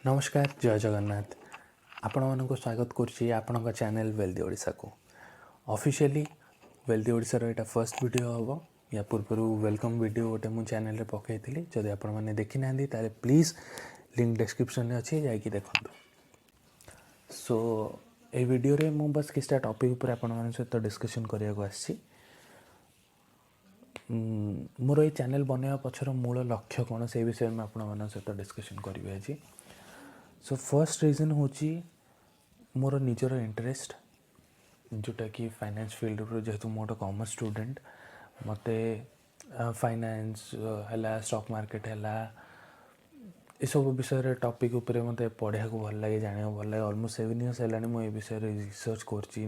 ନମସ୍କାର, ଜୟ ଜଗନ୍ନାଥ। ଆପଣମାନଙ୍କୁ ସ୍ୱାଗତ କରୁଛି ଆପଣଙ୍କ ଚ୍ୟାନେଲ୍ ୱେଲ୍ଦି ଓଡ଼ିଶାକୁ। ଅଫିସିଆଲି ୱେଲ୍ଦି ଓଡ଼ିଶାର ଏଇଟା ଫର୍ଷ୍ଟ ଭିଡ଼ିଓ ହେବ। ୟା ପୂର୍ବରୁ welcome video ଗୋଟେ ମୁଁ ଚ୍ୟାନେଲ୍ରେ ପକାଇଥିଲି। ଯଦି ଆପଣମାନେ ଦେଖିନାହାନ୍ତି, ତାହେଲେ ପ୍ଲିଜ୍ ଲିଙ୍କ୍ ଡେସ୍କ୍ରିପସନ୍ରେ ଅଛି, ଯାଇକି ଦେଖନ୍ତୁ। ସୋ ଏଇ ଭିଡ଼ିଓରେ ମୁଁ ବାସ୍ କିଛିଟା ଟପିକ୍ ଉପରେ ଆପଣମାନଙ୍କ ସହିତ ଡିସ୍କସନ୍ କରିବାକୁ ଆସିଛି। ମୋର ଏଇ ଚ୍ୟାନେଲ୍ ବନେଇବା ପଛର ମୂଳ ଲକ୍ଷ୍ୟ କ'ଣ, ସେଇ ବିଷୟରେ ମୁଁ ଆପଣମାନଙ୍କ ସହିତ ଡିସ୍କସନ୍ କରିବି ଆଜି। ସୋ ଫର୍ଷ୍ଟ ରିଜନ୍ ହେଉଛି ମୋର ନିଜର ଇଣ୍ଟରେଷ୍ଟ, ଯେଉଁଟାକି ଫାଇନାନ୍ସ ଫିଲ୍ଡ ଉପରେ। ଯେହେତୁ ମୁଁ ଗୋଟେ କମର୍ସ ଷ୍ଟୁଡ଼େଣ୍ଟ, ମୋତେ ଫାଇନାନ୍ସ ହେଲା, ଷ୍ଟକ୍ ମାର୍କେଟ ହେଲା, ଏସବୁ ବିଷୟରେ ଟପିକ୍ ଉପରେ ମୋତେ ପଢ଼ିବାକୁ ଭଲ ଲାଗେ, ଜାଣିବାକୁ ଭଲ ଲାଗେ। ଅଲମୋଷ୍ଟ 7 ଇୟର୍ସ ହେଲାଣି ମୁଁ ଏ ବିଷୟରେ ରିସର୍ଚ୍ଚ କରୁଛି,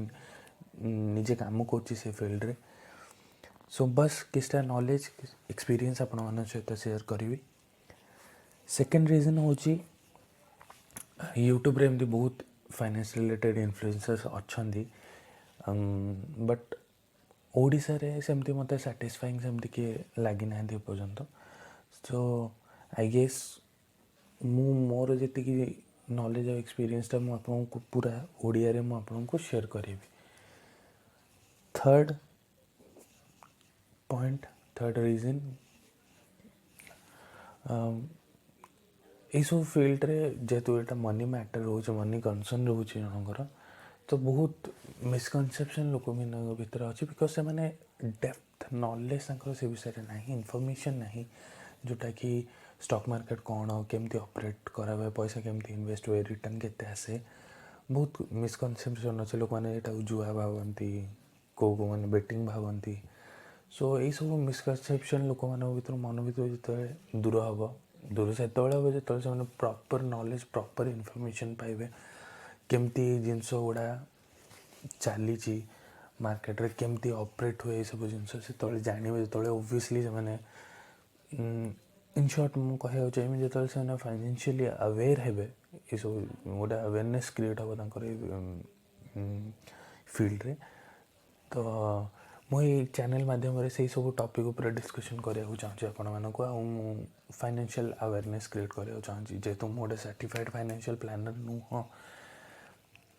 ନିଜେ କାମ କରୁଛି ସେ ଫିଲ୍ଡରେ। ସୋ ବାସ୍ କିଛିଟା ନଲେଜ୍, ଏକ୍ସପିରିଏନ୍ସ ଆପଣମାନଙ୍କ ସହିତ ସେୟାର କରିବି। ସେକେଣ୍ଡ ରିଜନ୍ ହେଉଛି, ୟୁଟ୍ୟୁବରେ ଏମିତି ବହୁତ ଫାଇନାନ୍ସ ରିଲେଟେଡ଼୍ ଇନଫ୍ଲୁଏନ୍ସର୍ସ ଅଛନ୍ତି, ବଟ୍ ଓଡ଼ିଶାରେ ସେମିତି ମୋତେ ସାଟିସ୍ଫାଇଂ ସେମିତି କିଏ ଲାଗିନାହାନ୍ତି ଏପର୍ଯ୍ୟନ୍ତ। ସୋ I guess ମୁଁ ମୋର ଯେତିକି ନଲେଜ୍ ଆଉ ଏକ୍ସପିରିଏନ୍ସଟା ମୁଁ ଆପଣଙ୍କୁ ପୁରା ଓଡ଼ିଆରେ ମୁଁ ଆପଣଙ୍କୁ ସେୟାର କରିବି। ଥର୍ଡ଼ ପଏଣ୍ଟ, ଥର୍ଡ଼ ରିଜନ୍, ଏଇସବୁ ଫିଲ୍ଡରେ ଯେହେତୁ ଏଇଟା ମନି ମ୍ୟାଟର୍ ରହୁଛି, ମନି କନସର୍ନ ରହୁଛି ଜଣଙ୍କର, ତ ବହୁତ ମିସକନସେପସନ୍ ଲୋକମାନଙ୍କ ଭିତରେ ଅଛି, because ସେମାନେ ଡେପ୍ଥ ନଲେଜ୍ ତାଙ୍କର ସେ ବିଷୟରେ ନାହିଁ, ଇନଫର୍ମେସନ୍ ନାହିଁ, ଯେଉଁଟାକି ଷ୍ଟକ୍ ମାର୍କେଟ୍ କ'ଣ, କେମିତି ଅପରେଟ୍ କରାହୁଏ, ପଇସା କେମିତି ଇନଭେଷ୍ଟ ହୁଏ, ରିଟର୍ନ କେତେ ଆସେ। ବହୁତ ମିସକନସେପସନ୍ ଅଛି। ଲୋକମାନେ ଏଇଟାକୁ ଜୁଆ ଭାବନ୍ତି, କେଉଁ କେଉଁମାନେ ବେଟିଂ ଭାବନ୍ତି। ସୋ ଏଇସବୁ ମିସକନସେପସନ୍ ଲୋକମାନଙ୍କ ଭିତରୁ, ମନ ଭିତରୁ ଯେତେବେଳେ ଦୂର ହେବ, ଦୂର ସେତେବେଳେ ହେବ ଯେତେବେଳେ ସେମାନେ ପ୍ରପର୍ ନଲେଜ୍, ପ୍ରପର୍ ଇନଫର୍ମେସନ୍ ପାଇବେ, କେମିତି ଜିନିଷ ଗୁଡ଼ା ଚାଲିଛି ମାର୍କେଟରେ, କେମିତି ଅପରେଟ୍ ହୁଏ ଏସବୁ ଜିନିଷ ସେତେବେଳେ ଜାଣିବେ ଯେତେବେଳେ, ଓବଭିୟସଲି ସେମାନେ, ଇନ୍ ସର୍ଟ ମୁଁ କହିବାକୁ ଚାହିଁବି, ଯେତେବେଳେ ସେମାନେ ଫାଇନାନ୍ସିଆଲି ଆୱେର୍ ହେବେ, ଏସବୁ ଗୋଟେ ଆୱେରନେସ୍ କ୍ରିଏଟ୍ ହେବ ତାଙ୍କର ଏଇ ଫିଲ୍ଡରେ। ତ ମୁଁ ଏଇ ଚ୍ୟାନେଲ୍ ମାଧ୍ୟମରେ ସେଇ ସବୁ ଟପିକ୍ ଉପରେ ଡିସ୍କସନ୍ କରିବାକୁ ଚାହୁଁଛି ଆପଣମାନଙ୍କୁ ଆଉ ମୁଁ ଫାଇନାନ୍ସିଆଲ୍ ଆୱେରନେସ୍ କ୍ରିଏଟ୍ କରିବାକୁ ଚାହୁଁଛି। ଯେହେତୁ ମୁଁ ଗୋଟେ ସାର୍ଟିଫାଇଡ଼୍ ଫାଇନାନ୍ସିଆଲ୍ ପ୍ଲାନର୍ ନୁହଁ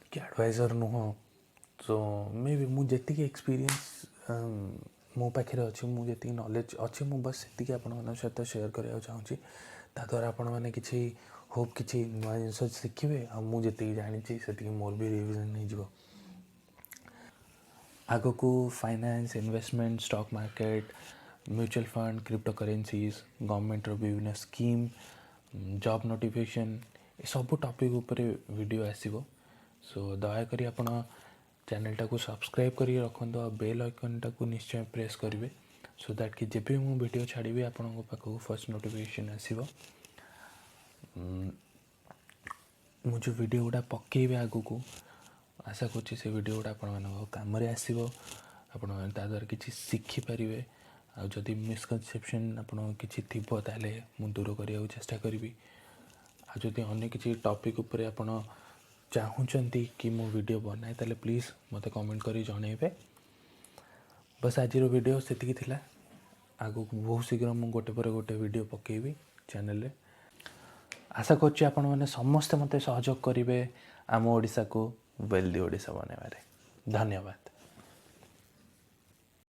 କି ଆଡ଼ଭାଇଜର୍ ନୁହଁ, ତ ମେ ବି ମୁଁ ଯେତିକି ଏକ୍ସପିରିଏନ୍ସ ମୋ ପାଖରେ ଅଛି, ମୁଁ ଯେତିକି ନଲେଜ୍ ଅଛି, ମୁଁ ବାସ୍ ସେତିକି ଆପଣମାନଙ୍କ ସହିତ ସେୟାର କରିବାକୁ ଚାହୁଁଛି। ତା ଦ୍ୱାରା ଆପଣମାନେ କିଛି ହୋପ୍ କିଛି ନୂଆ ଜିନିଷ ଶିଖିବେ ଆଉ ମୁଁ ଯେତିକି ଜାଣିଛି, ସେତିକି ମୋର ବି ରିଭିଜନ୍ ହେଇଯିବ। ଆଗକୁ finance, investment, stock market, mutual fund, crypto currencies, ଗଭର୍ଣ୍ଣମେଣ୍ଟର ବିଭିନ୍ନ ସ୍କିମ୍, ଜବ୍ ନୋଟିଫିକେସନ୍, ଏସବୁ ଟପିକ୍ ଉପରେ ଭିଡ଼ିଓ ଆସିବ। ସୋ ଦୟାକରି ଆପଣ ଚ୍ୟାନେଲ୍ଟାକୁ ସବସ୍କ୍ରାଇବ୍ କରିକି ରଖନ୍ତୁ ଆଉ ବେଲ୍ ଆଇକନ୍ଟାକୁ ନିଶ୍ଚୟ ପ୍ରେସ୍ କରିବେ, ସୋ that କି ଯେବେ ମୁଁ ଭିଡ଼ିଓ ଛାଡ଼ିବି, ଆପଣଙ୍କ ପାଖକୁ ଫର୍ଷ୍ଟ ନୋଟିଫିକେସନ୍ ଆସିବ। ମୁଁ ଯେଉଁ ଭିଡ଼ିଓ ଗୁଡ଼ା ପକାଇବି ଆଗକୁ, ଆଶା କରୁଛି ସେ ଭିଡ଼ିଓ ଗୁଡ଼ା ଆପଣମାନଙ୍କ କାମରେ ଆସିବ, ଆପଣମାନେ ତା ଦ୍ୱାରା କିଛି ଶିଖିପାରିବେ। ଆଉ ଯଦି ମିସକନସେପସନ୍ ଆପଣଙ୍କ କିଛି ଥିବ, ତାହେଲେ ମୁଁ ଦୂର କରିବାକୁ ଚେଷ୍ଟା କରିବି। ଆଉ ଯଦି ଅନ୍ୟ କିଛି ଟପିକ୍ ଉପରେ ଆପଣ ଚାହୁଁଛନ୍ତି କି ମୁଁ ଭିଡ଼ିଓ ବନାଏ, ତାହେଲେ ପ୍ଲିଜ୍ ମୋତେ କମେଣ୍ଟ କରି ଜଣାଇବେ। ବାସ୍, ଆଜିର ଭିଡ଼ିଓ ସେତିକି ଥିଲା। ଆଗକୁ ବହୁତ ଶୀଘ୍ର ମୁଁ ଗୋଟେ ପରେ ଗୋଟେ ଭିଡ଼ିଓ ପକାଇବି ଚ୍ୟାନେଲରେ। ଆଶା କରୁଛି ଆପଣମାନେ ସମସ୍ତେ ମୋତେ ସହଯୋଗ କରିବେ ଆମ ଓଡ଼ିଶାକୁ ୱେଲ୍ଦି ଓଡ଼ିଶା ବନାଇବାରେ। ଧନ୍ୟବାଦ।